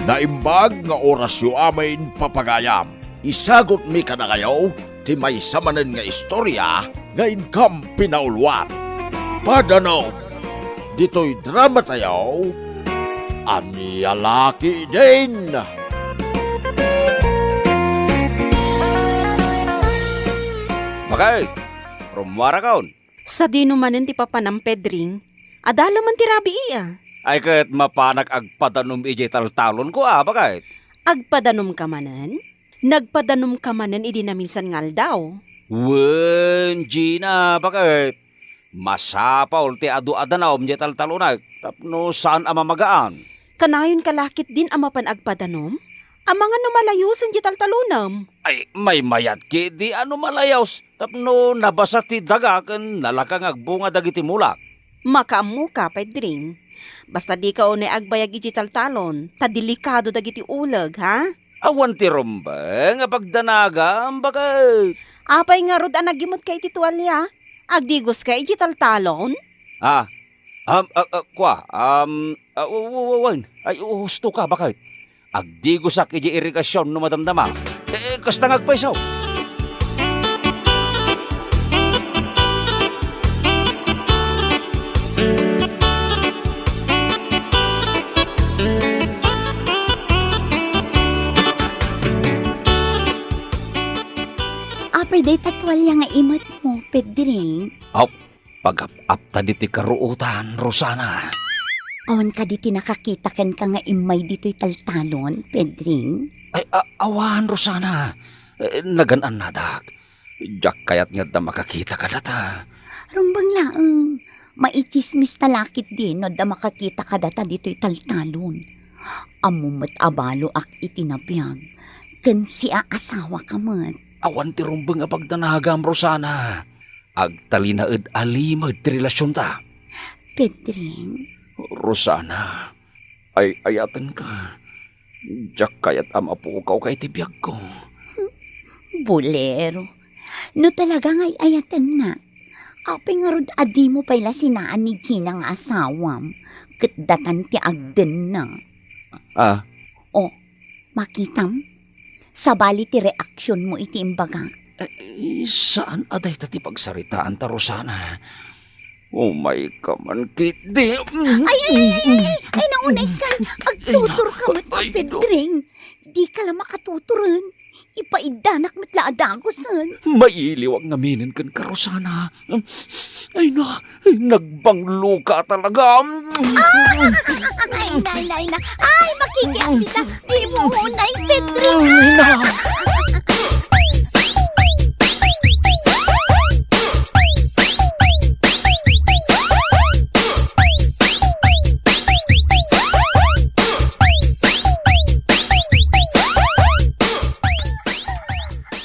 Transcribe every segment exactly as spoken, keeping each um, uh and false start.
Naimbag nga orasyo amin, papagayam. Isagutmi kadakayo ti maysa manen nga istoria nga inkam pinauluan. Padanom. Ditoy dramatayo, Ania La Ketdin. Bakit? Rummuarakon? Sadino manen ti papanam, Pedring? Adda la man ti rabii, a. Ay, ket mapanak agpadanom idiay taltalonko, a, bakit? Agpadanomka manen? Nagpadanomka manen idi naminsan nga aldaw? Wen, Gina, bakit? Masapul ti adu a danom diay taltalonek tapno saan a mamagaan. Kanayonka la ketdin a mapan agpadanom? Amangan no malayosen diay taltalonem. Ay, maymayat ketdi a no malayos tapno nabasa ti daga ken nalaka nga agbunga dagiti mulak. Makaammoka, Pedring. Basta dika unay agbayag idiay taltalon, ta delikado dagiti uleg, ha? Awan ti rumbeng a pagdanagam, bakit? Apay ngarud a nagimetka iti tualia? Agdigoska idiay taltalon? Ah, um, ah, ah, kua, um, ah, wa-, wa-, wa-, wen. Ay, husto ka, bakit? Agdigosak idiay irigasion no madamdama. Eh, kasta nga agpayso. Apay dayta tualia nga imetmo, Pedring? Aw, pagap-apta ditoy karuotan, Rosana. Awan kadi ti nakakita kenka nga immay ditoy taltalon, Pedring? Ay, a-, awan, Rosana. Eh, nagan-annadak. Diak kayat nga adda makakita kadata. Rumbeng laeng, maitsismis ta la ketdi no adda makakita kadata ditoy taltalon. Ammo met a baloak iti nabiag, ken siaasawaka met. Awan ti rumbeng a pagdanagam, Rosana. Agtalinaed a limed ti relasionta. Pedring. Rosana, ay-ayatenka. Diak kayat a mapukawka iti biagko. Bolero, no talaga nga ay-ayatennak, apay ngarud a dimo pay la sinaan ni Gina nga asawam, ket datan ti agdenna? Ah. O, makitam? Sabali ti reaksionmo iti imbagak. Eh, saan a dayta ti pagsaritaanta, Rosana. Umayka man ketdi. Ay, ay, ay, ay, ay, ay, naunay kan. Agtuturka met, ay, no. Pedring. Dika la makatuturen. Ipaiddanak met la a dagusen. Mailiwak ngaminen kenka, Rosana. Ay na, nagbangloka talaga. Ah! Ay, nay, nay, nay. Ay, makikiam dita. Di mo unay, Pedring. Ay na.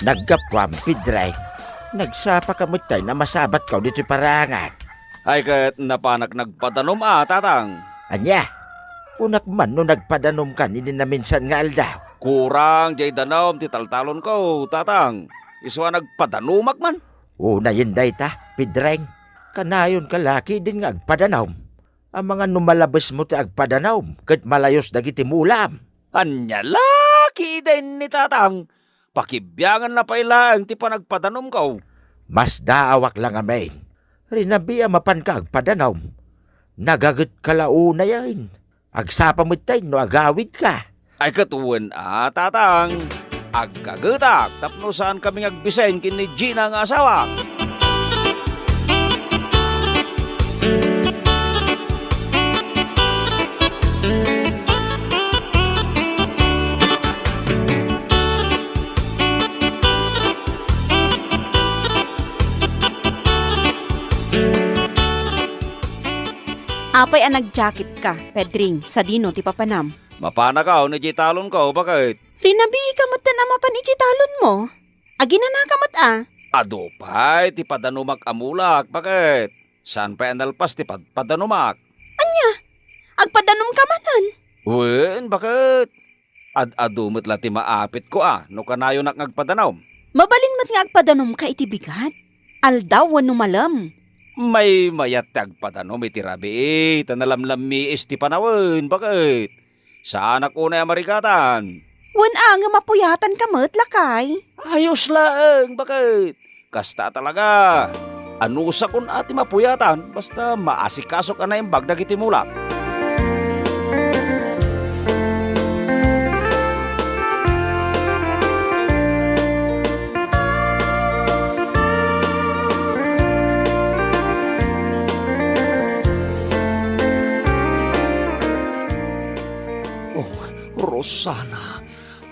Naggapuam, Pedring. Nagsapaka met tay a masabatko ditoy parangan. Ay, ket napanak nagpadanom a, Tatang. Ania? Kunak man no nagpadanomkan idi naminsan nga aldaw. Kurang diay danom ti taltalonko, Tatang. Isu a nagpadanomak man. Unayen dayta, Pedring. Kanayonka la ketdin nga agpadanom. Amangan no malabesmo ti agpadanom ket malayos dagiti mulam. Ania la ketdin ni Tatang? Pakibianganna pay laeng ti panagpadanomko. Masdaawak la ngamin. Rinabiam a mapanka agpadanom. Nagagetka la unayen. Agsapa met tay no agawidka. Ay, ket wen a, Tatang. Aggagetak tapno saankami nga agbiseng ken ni Gina nga asawak. Apay a nagjaketka, Pedring, sadino ti papanam? Mapanak idiay talonko, bakit? Rinabiika metten a mapan idiay talonmo. Aginanaka met a. Adu pay ti padanomak a mulak, bakit? Saan pay a nalpas ti padpadanomak? Ania? Agpadanomka manen? Wen, bakit? Ad-adu met la ti maapitko a no kanayonak nga agpadanom. Mabalin met nga agpadanomka iti bigat, aldaw wenno malem. Maymayat ti agpadanom iti rabii, ta nalamlammiis ti panawen, bakit? Saanak unay a marigatan. Wen a, ngem mapuyatanka met, lakay. Ayos laeng, baket. Kasta talaga. Anusakon a ti mapuyatan, basta maasikasok a naimbag dagiti mulak. Oh, Rosana,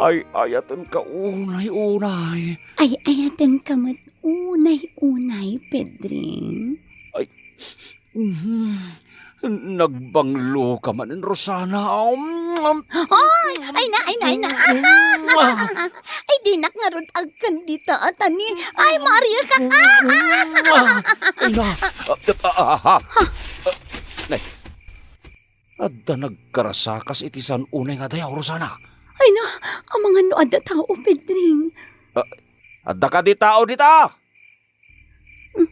ay-ayatenka unay-unay. Ay-ayatenka met unay-unay, Pedring. Ay, mhm. Nagbanglo ka manen, Rosana. Um, um. Ay, ay na, ay na, ay na. Mm. Ay, dinak ngarud agkan dita, Atani. Ay, Maria ka. Ah, ah. Ay na. Ah, ah, ah, ah. Ah, nay. Adda nagkarasakas iti san unay nga dayaw, Rosana. Ay na, amangan no adda tao, Pedring. Ah, adda kadi tao dita? Hmm.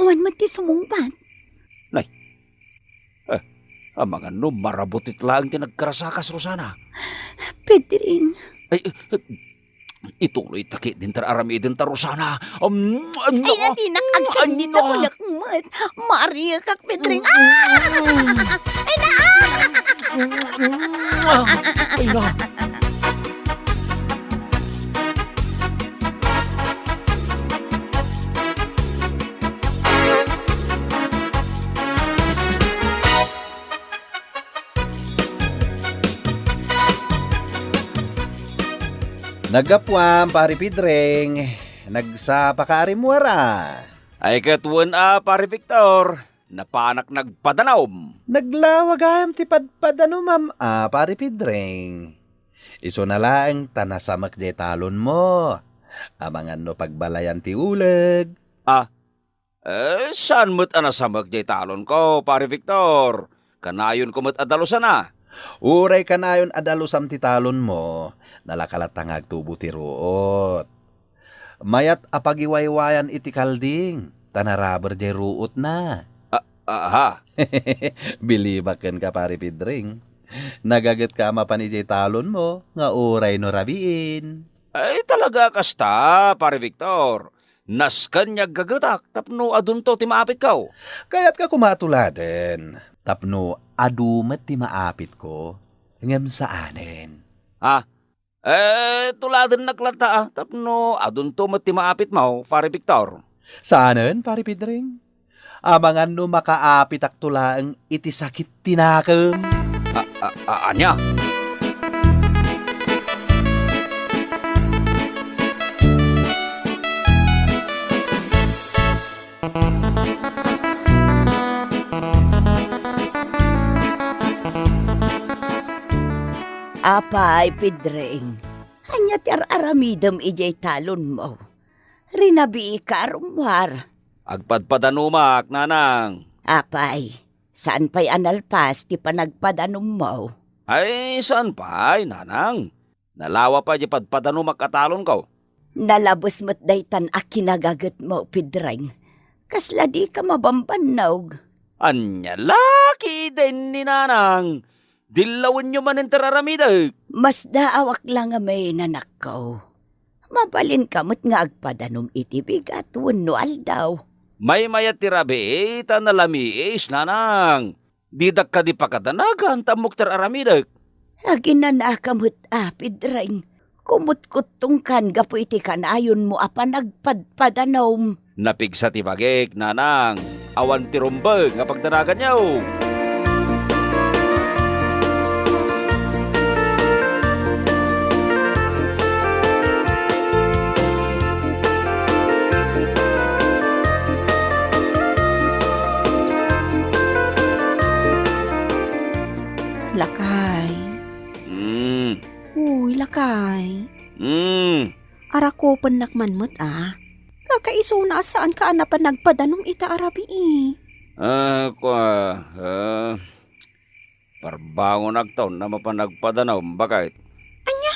Awan met ti sumungbat. Nay. Eh, amangan no marabut it laeng ti nagkarasakas, Rosana. Pedring. Ay, eh, ituloy ta ketdi ti ar-aramidenta, Rosana. Um, ano? Ay, nadinak agkan dita, ano? Kunak met. Maria kak, Pedring. Ah! Ay, na! Ay, na! Naggapuam, Pari Pedring. Nagsapaka a rimmuar a? Ay, ket wen a, Pari Victor. Napanak nagpadanom. Naglawa gayam ti padpadanumam a, Pari Pedring. Isuna laeng ta nasamek diay talonmo. Amangan no pagbalayan ti uleg. Ah, eh, saan met a nasamek diay talonko, Pari Victor? Kanayonko met a dalusana. Uray kanayon a dalusam ti talonmo, nalaka latta nga agtubo ti ruot. Mayat a pagiwaywayan iti kalding, ta naraber diay ruotna. A-, aha. Bilibak kenka, Pari Pedring. Nagagetka a mapan idiay talonmo nga uray no rabiin. Ay, talaga kasta, Pari Victor. Nasken nga aggagetak tapno adunto ti maapitko. Kayatka koma a tuladen tapno adu met ti maapitko, ngem saanen. Ha? Eh, tuladennak latta, ah, tapno adunto met ti maapitmo, Pari Victor. Saanen, Pari Pedring. Amangan no makaapitakto laeng iti sakit ti nakem. A, a, a, ania? Apay, Pedring, ania ti ar-aramidem idiay talonmo? Rinabiika a rummuar. Agpadpadanumak, nanang. Apay, saan pay a nalpas ti panagpadanommo? Ay, saan pay, nanang. Nalawa pay di padpadanumak a talonko. Nalabes met daytan a kinagagetmo, Pedring. Kasla dika mabambannog. Ania la ketdin ni nanang? Dillawenyo manen ti ar-aramidek. Masdaawak la ngamin, anakko. Mabalinka met nga agpadanom iti bigat wenno aldaw. Maymayat ti rabii ta nalamiis, nanang. Didak kadi pakadanagan ta ammok ti ar-aramidek. Aginanaka met, a, Pedring. Kumutkuttongkan gapu iti kanayonmo a panagpadpadanom. Napigsa ti bagik, nanang. Awan ti rumbeng a pagdanaganyo. Lakay. Mm. Uy, lakay. Mm. Arakupennak man met, a. Kakaisuna a saanka a napan nagpadanom ita a rabii. Ah, kua, ah, parbangonakto no mapan nagpadanom, baket. Ania?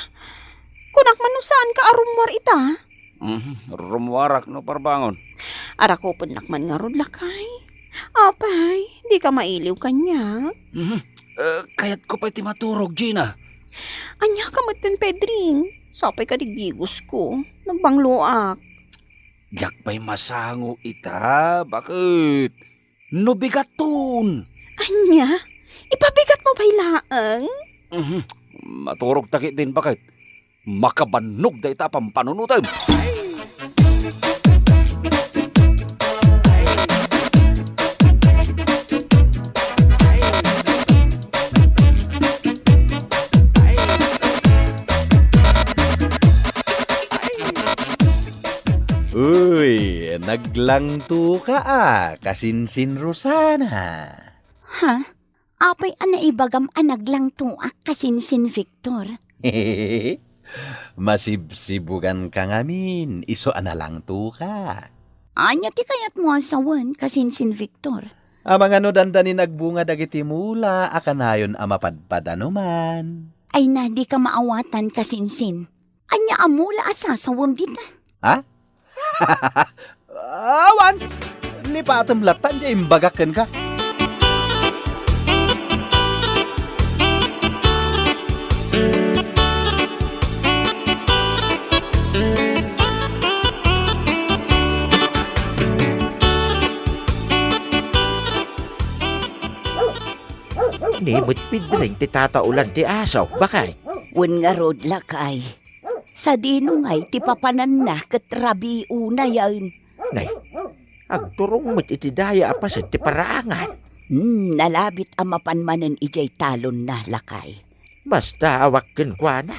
Kunak man no saanka a rummuar ita? Mhm, rummuarak no parbangon. Arakupennak man ngarud, lakay. Apay, dika mailiw kaniak? Mhm. Eh, kayatko pay ti maturog, Gina. Ania ka metten, Pedring? Sapay ka digdigosko. Nagbangloak. Diak pay masango ita, baket? No bigaton. Ania? Ipabigat mo pay laeng? Mhm. Maturog ta ketdin, baket. Makabannog dayta a pampanunotem. Uy, naglangtoka a, kasinsin Rosana. Ha? Apay a naibagam a naglangtoak kasinsin Victor? Masibsibuganka ngamin, isu a nalangtoka. Ania ti kayatmo a sawen kasinsin Victor? Amangan no dandani nagbunga dagiti mula a kanayon a mapadpadanuman. Ay na, dika maawatan kasinsin. Ania a mula a sasawem dita? Ha? Awan! Lipatem latta, ania imbagak kenka? Ni met Pedring ti tataolan ti aso, baket? Wen ngarud, lakay. Sadino ngay ti papananna ket rabii unayen? Nay, agturong met iti daya a paset ti paraangan. Hmm, nalabit a mapan manen idiay talonna, lakay. Basta, awak kenkuana.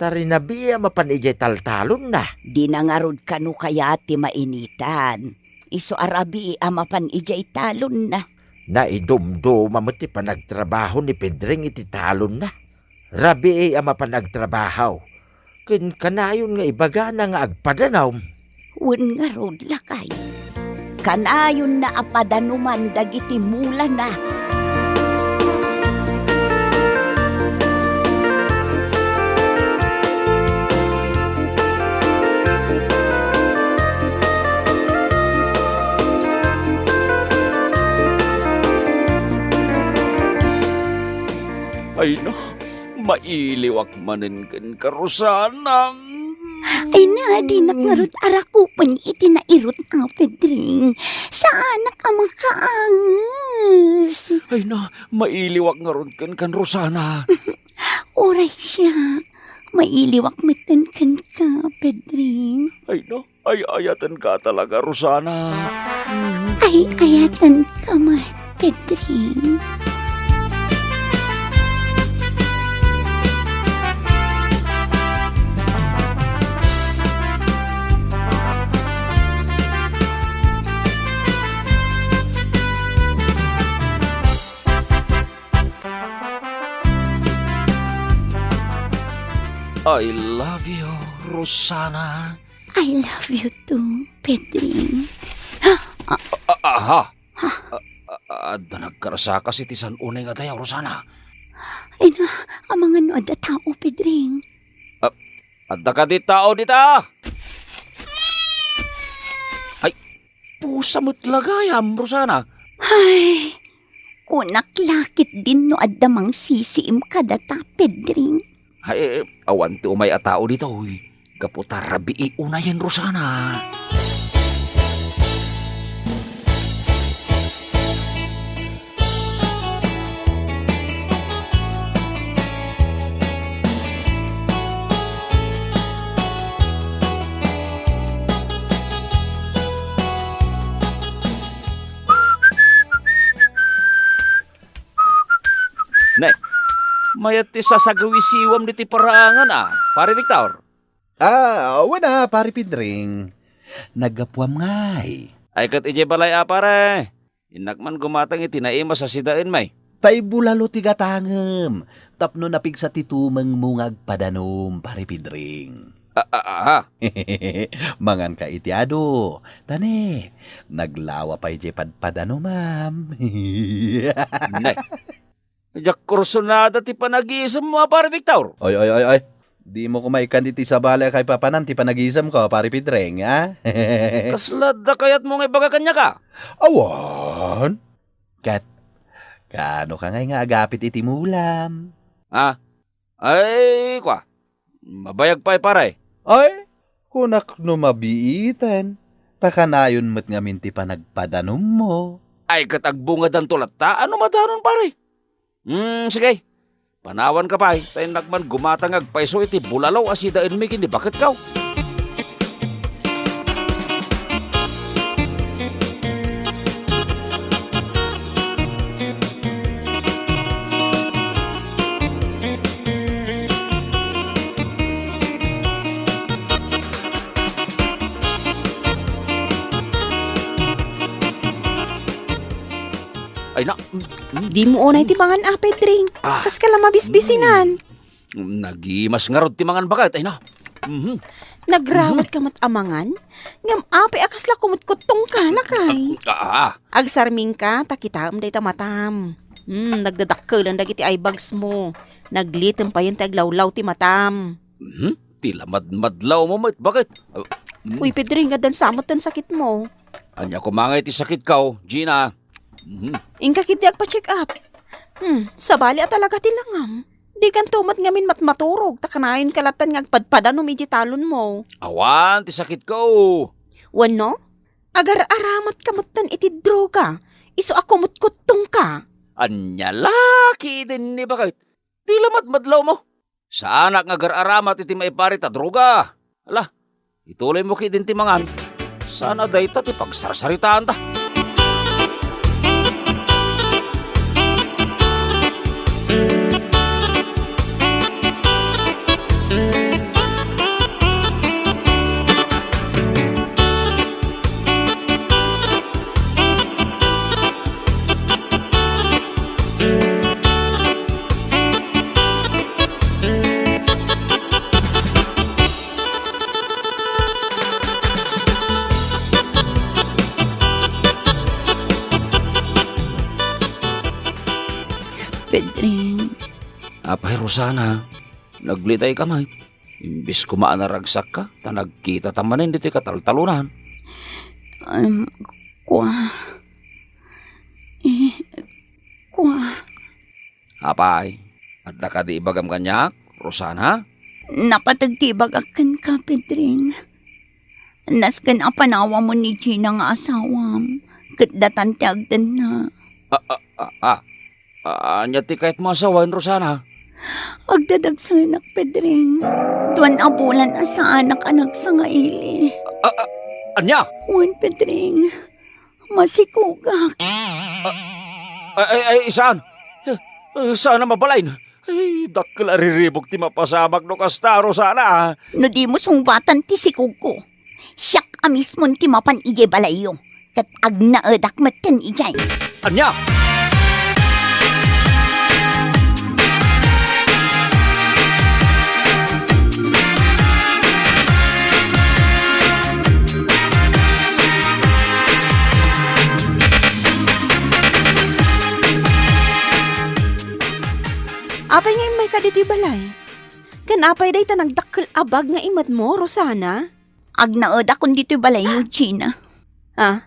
Ta rinabii a mapan idiay taltalonna. Dina ngarud kano kayat ti mainitan. Isu a rabii a mapan idiay talonna. Naidumduma met ti panagtrabaho ni Pedring iti talonna. Rabii a mapan agtrabaho. Ken kanayon nga ibagana nga agpadanum. Wen ngarud, lakay. Kanayonna a padanuman dagiti mulana. Ay na, mailiwak manen kenka, Rosana. Ay na, dinak ngarud a rakupen iti nairut a Pedring. Saanak a makaanges. Ay na, mailiwak ngarud kenka, Rosana. Uray siak, mailiwak metten kenka, Pedring. Ay na, ay-ayatenka talaga, Rosana. Ay-ayatenka met, Pedring. I love you, Rosana. I love you too, Pedring. Ah, ah, aha. Ah, ah, adda nagkarsakas iti san-unay nga dayaw, Rosana. Ay na, amangan no adda tao, Pedring. Ah, adda kadi tao dita? Ay, pusa met la gayam, Rosana. Ay, kunak la ketdin no adda mangsisiim kadata, Pedring. Ay, awan ti umay a tao ditoy. Gapu ta rabii unayen, Rosana. Ne, mayat ti sasagawisiwam ditoy paraangan a, Pare Victor? Ah, wen a, Pare Pedring. Naggapuam ngay. Ay, ket idiay balay a, pare. Innak man gumatang iti naimas a sidaen, may. Tay bulalo ti gatangem, tapno napigsa ti tumengmo nga agpadanum, Pare Pedring. Ah, ah, ah, ah. Manganka iti adu. Ta ne, naglawa pay diay padpadanumam. Ne. Diak kursunada ti panagisemmo a, Pare Victor. Oy, oy, oy, oy. Dimo koma ikkan iti sabali a kaipapanan ti panagisemko, Pare Pedring, a? Kasla adda kayatmo nga ibaga kaniak a? Awan. Ket, Kaano ka ngay nga agapit iti mulam? Ah, ay, kua. Mabayag pay, pare. Ay, kunak no mabiiten, ta kanayon met ngamin ti panagpadanummo. Ay, ket agbungadanto latta, ano madanon, pare? Hmm, sige. Panawanka pay, ta innak man gumata nga agpayso iti bulalo a sidaenmi ken ni baketko. Ay, na, mm, mm. Dimo unay ti mangan, a, Pedring. Ah. Kas ka la mabisbisinan. Mm. Nagimas ngarud ti mangan baket, ay na. Mhm. Nagrawat ka met a mangan? Ngem apay a kasla kumutkuttongka, lakay? Ah, ah. Agsarmingka, ta kitaem dayta matam. Hmm, nagdadakkelan dagiti eye bags mo. Naglitem payen ti aglawlaw ti matam. Mhm. Ti lamadmadlaw mo met, baket? Ah, mm. Uy, Pedring, addan sa met ti sakit mo. Ania koma ngay ti sakitko, Gina? Mhm. Inka ketdi agpa-check up. Hmm, sabali a talaga ti langam. Dikanto met ngamin matmaturog, ta kanayonka lattan nga agpadpadanom iti talon mo. Awan ti sakitko. Wenno, agar-aramat ka metten iti droga, isu a kumutkuttongka. Ania la ketdin ni baket? Ti lamadmadlaw mo. Saanak nga agar-aramat iti maiparit a droga. Ala, ituloy mo ketdin ti mangan. Saan a dayta ti pagsarsaritaanta. Pedring. Apay, Rosana, naglitay ka met. Imbes koma a naragsakka, ta nagkitata manen ditoy kataltalonan. Em, kua. Eh, kua. Apay, adda kadi ibagam kaniak, Rosana? Napateg ti ibagak kenka, Pedring. Nasken a panawamon ni Gina nga asawam, ket datan ti agdenna. Ah, ah, ah, ah. Ah, ania ti kayatmo a sawen, Rosana? Agdadagsenak, Pedring. Duan a bulan a saanak a nagsangaili. Ah, ah, ania? Wen, Pedring. Masikogak. Ah, ay, ay, ay, saan? Ah, saan a mabalin? Ay, dakkel a riribuk ti mapasamak no kasta, Rosana. No dimo sungbatan ti sikogko, siak a mismon ti mapan idiay balayyo, ket agnaedak metten idiay. Ania? Apay nga immayka ditoy balay? Ken apay dayta nagdakkel a bag nga imatmo, Rosana? Agnaedakon ditoy balayyo, Gina. Ah?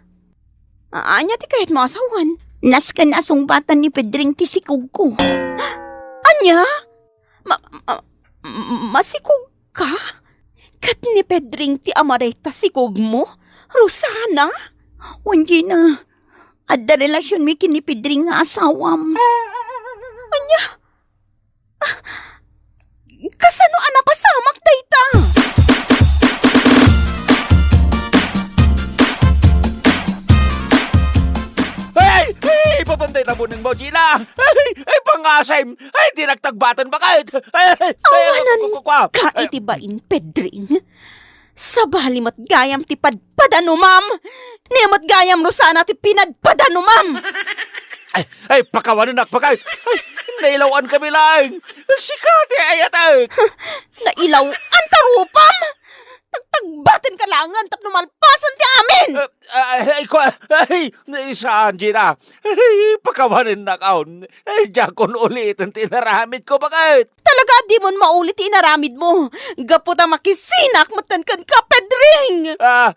A-, ania ti kayatmo a sawen? Nasken a sungbatan ni Pedring ti sikogko. Ania? Ma-, ma-, masikogka? Ket ni Pedring ti ama dayta sikogmo, Rosana? Wen, Gina, adda relasionmi ken ni Pedring nga asawam. Ania? Kasano a napasamak dayta? Ay! Ay! Ay! Ipapan dayta buneng mo, Gina! Ay! Ay! Pangasem! Ay! Di nagtagbaten, baket! Ay! Ay! Ay! Awanan ka iti bain, Pedring. Sabali met gayam ti padpadanumam. Ni met gayam, Rosana, ti pinadpadanumam. Ay, ay, pakawanennak, baket. Ay, nailawan kami laeng. Sika ti ayatek. Nailawan ta rupam? Tagtagbaten ka laengen tapno malpasen ti amin. Ah, ay, ay, kua-, ay, saan, Gina. Ay, pakawanennak, awn. Ay, diakon uliten ti inaramidko, baket. Talaga a dimon maulit ti inaramidmo. Gapu ta makisinak metten kenka, Pedring! Ah,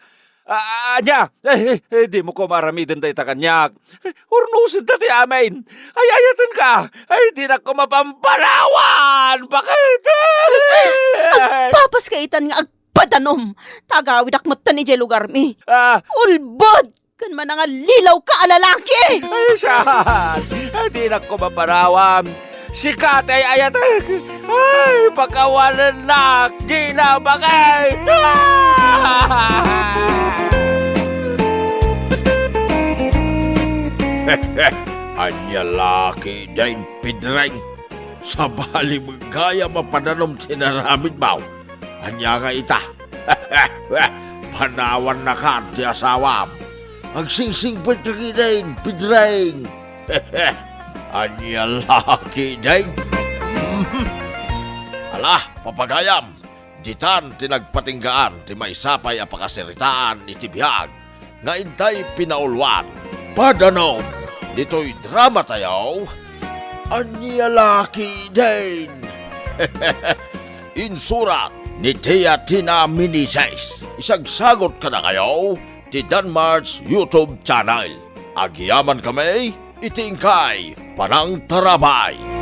Ah, ania? Eh, eh, eh, dimo koma aramiden dayta kaniak. Eh, urnosenda ti amin. Ay, ayatenka. Ay, dinak koma pampanawan. Bakit? Agpapas ka itan nga agpadanom. Tagawidak metten idiay lugarmi. Ah. Ulbod! Ken manangallilaw ka a lalaki! Ay, siya! Ay, dinak koma panawan. Sika ti ay-ayatek. Ay, pakawalennak. Gina, bakit? Ania la ketdin, Pedreng? Sabali met gayam a padanom ti inaramidmo. Ania nga ita? Panawannakan ti asawam. Agsingsingpet ka ketdin, Pedreng. Ania la ketdin? Ala, papagayam, ditan ti nagpatinggaan ti maysa pay a pakasaritaan iti biag nga intay pinauluan. Padanom ditoy dramatayo, Ania la ketdin? Insurat ni Tia Tina Meneses. Isagsagut kadakayo ti Danmar's YouTube channel. Agyamankami iti inkay panangtarabay.